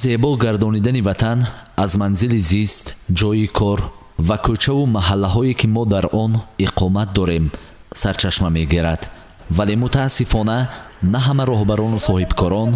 Зебо гардонидани ватан аз манзили зист, ҷойи кор ва кӯчаву маҳаллаҳое, ки мо дар он иқомат дорем, сарчашма мегирад. Вале мутаассифона, на ҳама роҳбарону соҳибкорон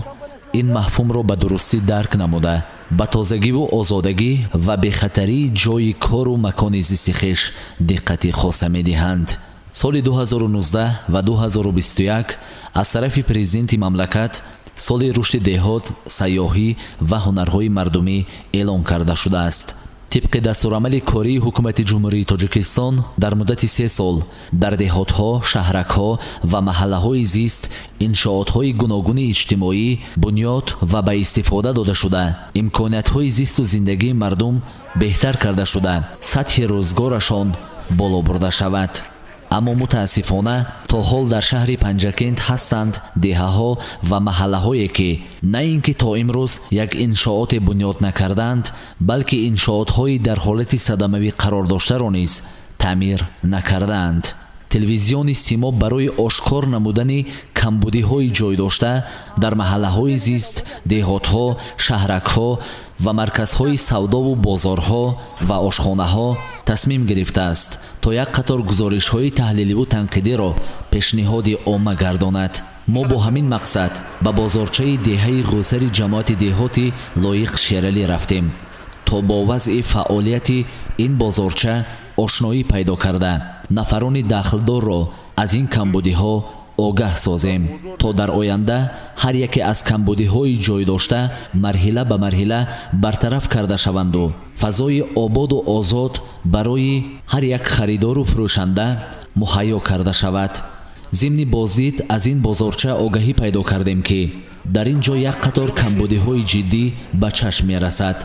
ин мафҳумро ба дурустӣ дарк намуда, ба тозагиву озодагӣ ва бехатарии ҷойи кору макони зисти хеш диққати хоса медиҳанд. Соли 2019 ва 2021 аз тарафи президенти мамлакат соли рушди деҳот, сайёҳӣ ва ҳунарҳои мардумӣ эълон карда шудааст. Тибқи дастурамали кории Ҳукумати Ҷумҳурии Тоҷикистон, дар муддати 3 сол дар деҳотҳо, шаҳракҳо ва маҳаллаҳои зист иншоотҳои гуногуни иҷтимоӣ бунёд ва ба истифода дода шуда, имкониятҳои зисту зиндагии мардум беҳтар карда шуда, сатҳи рӯзгорашон боло бурда шавад. Аммо мутаассифона, то ҳол дар шаҳри Панҷакент ҳастанд деҳаҳо ва маҳаллаҳое, ки на ин ки то имрӯз як иншооте бунёд накардаанд, балки иншоотҳои дар ҳолати садамавӣ қарор доштаро низ таъмир накардаанд. Телевизиони Симо барои ошкор намудани камбудиҳои ҷой дошта дар маҳаллаҳои зист, деҳотҳо, шаҳракҳо ва марказҳои савдову бозорҳо ва ошхонаҳо тасмим гирифтааст, то як қатор гузоришҳои таҳлиливу танқидиро пешниҳоди омма гардонад. Мо бо ҳамин мақсад ба бозорчаи деҳаи Ғӯсари ҷамоати деҳоти Лоиқ Шералӣ рафтем, то бо вазъи фаъолияти ин бозорча ошноӣ пайдо карда, нафарони дахлдорро аз ин камбудиҳо огаҳ созем, то дар оянда ҳар яке аз камбудиҳои ҷой дошта марҳила ба марҳила бартараф карда шаванду фазои ободу озод барои ҳар як харидору фурӯшанда муҳайё карда шавад. Зимни боздид аз ин бозорча огаҳӣ пайдо кардем, ки дар ин ҷо як қатор камбудиҳои ҷиддӣ ба чашм мерасад: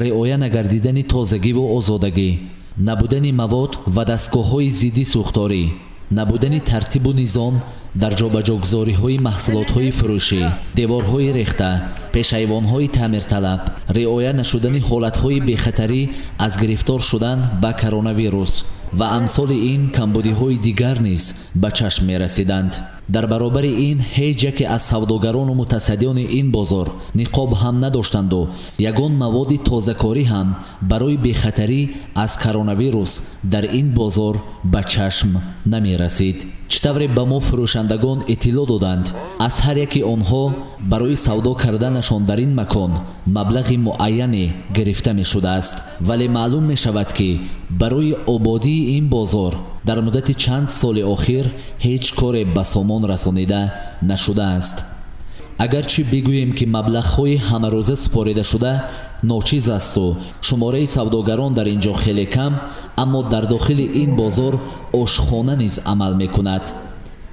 риоя нагардидани тозагиву озодагӣ, набудани мавод ва дастгоҳҳои зидди сӯхторӣ, набудани тартибу низом дар ҷобаҷогузориҳои маҳсулотҳои фурӯшӣ, деворҳои рехта, пешайвонҳои таъмирталаб, риоя нашудани ҳолатҳои бехатарӣ аз гирифтор шудан ба коронавирус ва амсоли ин камбудиҳои дигар низ ба чашм мерасиданд. Дар баробари ин, ҳеҷ яке аз савдогарону мутасаддиёни ин бозор ниқоб ҳам надоштанду ягон маводи тозакорӣ ҳам барои бехатарӣ аз коронавирус дар ин бозор ба чашм намерасид. Чӣ тавре ба мо фурӯшандагон иттилоъ доданд, аз ҳар яки онҳо барои савдо карданашон дар ин макон маблағи муайяне гирифта мешудааст. Вале маълум мешавад, ки барои ободии ин бозор дар муддати чанд соли охир ҳеҷ коре ба сомон расонида нашудааст. Агарчи бигӯем, ки маблағҳои ҳамарӯза супоридашуда ночиз асту шумораи савдогарон дар ин ҷо хеле кам, аммо дар дохили ин бозор ошхона низ амал мекунад,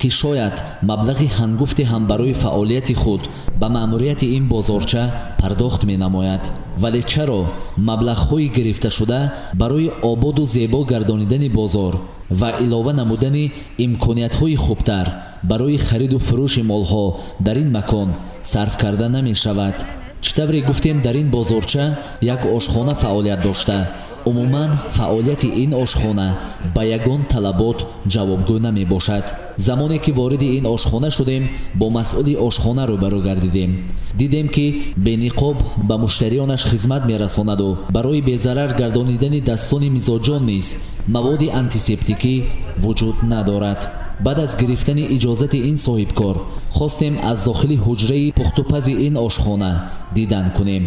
ки шояд маблағи ҳангуфте ҳам барои фаъолияти худ ба маъмурияти ин бозорча пардохт менамояд. Вале чаро маблағҳои гирифташуда барои ободу зебо гардонидани бозор ва илова намудани имкониятҳои хубтар барои хариду фурӯши молҳо дар ин макон сарф карда намешавад? Чӣ тавре гуфтем, дар ин бозорча як ошхона фаъолият дошта, умуман фаъолияти ин ошхона ба ягон талабот ҷавобгӯ намебошад. Замоне ки вориди ин ошхона шудем, бо масъули ошхона рӯбарӯ гардидем. Дидем, ки бениқоб ба муштариёнаш хизмат мерасонаду барои безарар гардонидани дастони мизоҷон низ маводи антисептикӣ вуҷуд надорад. Баъд аз гирифтани иҷозати ин соҳибкор, хостем аз дохили ҳуҷраи пухтупази ин ошхона дидан кунем.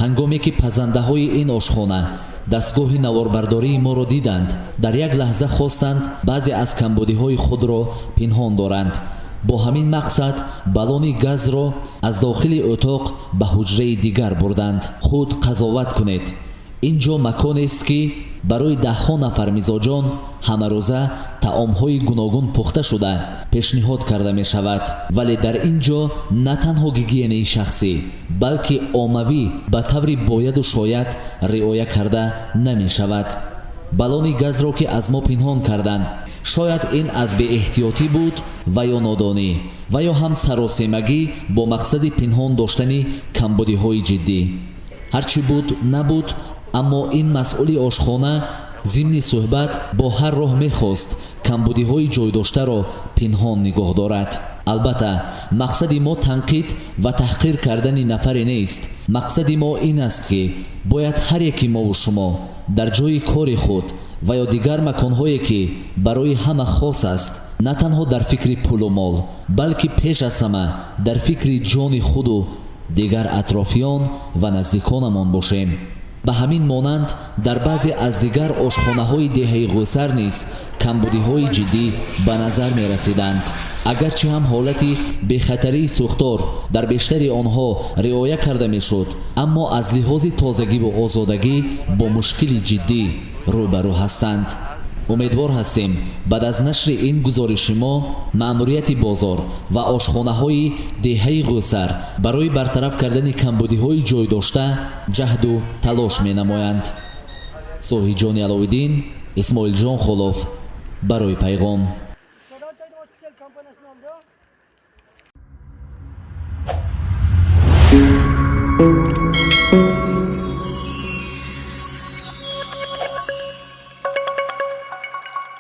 Ҳангоме ки пазандаҳои ин ошхона дастгоҳи наворбардории моро диданд, дар як лаҳза хостанд баъзе аз камбудиҳои худро пинҳон доранд. Бо ҳамин мақсад баллони газро аз дохили утоқ ба ҳуҷраи дигар бурданд. Худ қазоват кунед: ин ҷо маконест, ки барои даҳҳо нафар мизоҷон ҳамарӯза таомҳои гуногун пухта шуда пешниҳод карда мешавад, вале дар ин ҷо на танҳо гигиенаи шахсӣ, балки оммавӣ ба таври бояду шояд риоя карда намешавад. Баллони газро, ки аз мо пинҳон карданд, шояд ин аз беэҳтиётӣ буд ва ё нодонӣ ва ё ҳам саросемагӣ бо мақсади пинҳон доштани камбудиҳои ҷиддӣ. Ҳарчӣ буд набуд, аммо ин масъули ошхона зимни суҳбат бо ҳар роҳ мехост камбудиҳои ҷойдоштаро пинҳон нигоҳ дорад. Албатта, мақсади мо танқид ва таҳқир кардани нафаре нест. Мақсади мо ин аст, ки бояд ҳар яки мову шумо дар ҷойи кори худ ва ё дигар маконҳое, ки барои ҳама хос аст, на танҳо дар фикри пулу мол, балки пеш аз ҳама дар фикри ҷони худу дигар атрофиён ва наздиконамон бошем. Ба ҳамин монанд, дар баъзе аз дигар ошхонаҳои деҳаи Ғӯсар низ камбудиҳои ҷиддӣ ба назар мерасиданд. Агарчи ҳам ҳолати бехатарии сӯхтор дар бештари онҳо риоя карда мешуд, аммо аз лиҳози тозагиву озодагӣ бо мушкили ҷиддӣ рӯбарӯ ҳастанд. Умедвор ҳастем, баъд аз нашри ин гузориши мо маъмурияти бозор ва ошхонаҳои деҳаи Ғӯсар барои бартараф кардани камбудиҳои ҷой дошта ҷаҳду талош менамоянд. Соҳиҷони Аловиддин, Исмоилҷон Холов, барои Пайғом.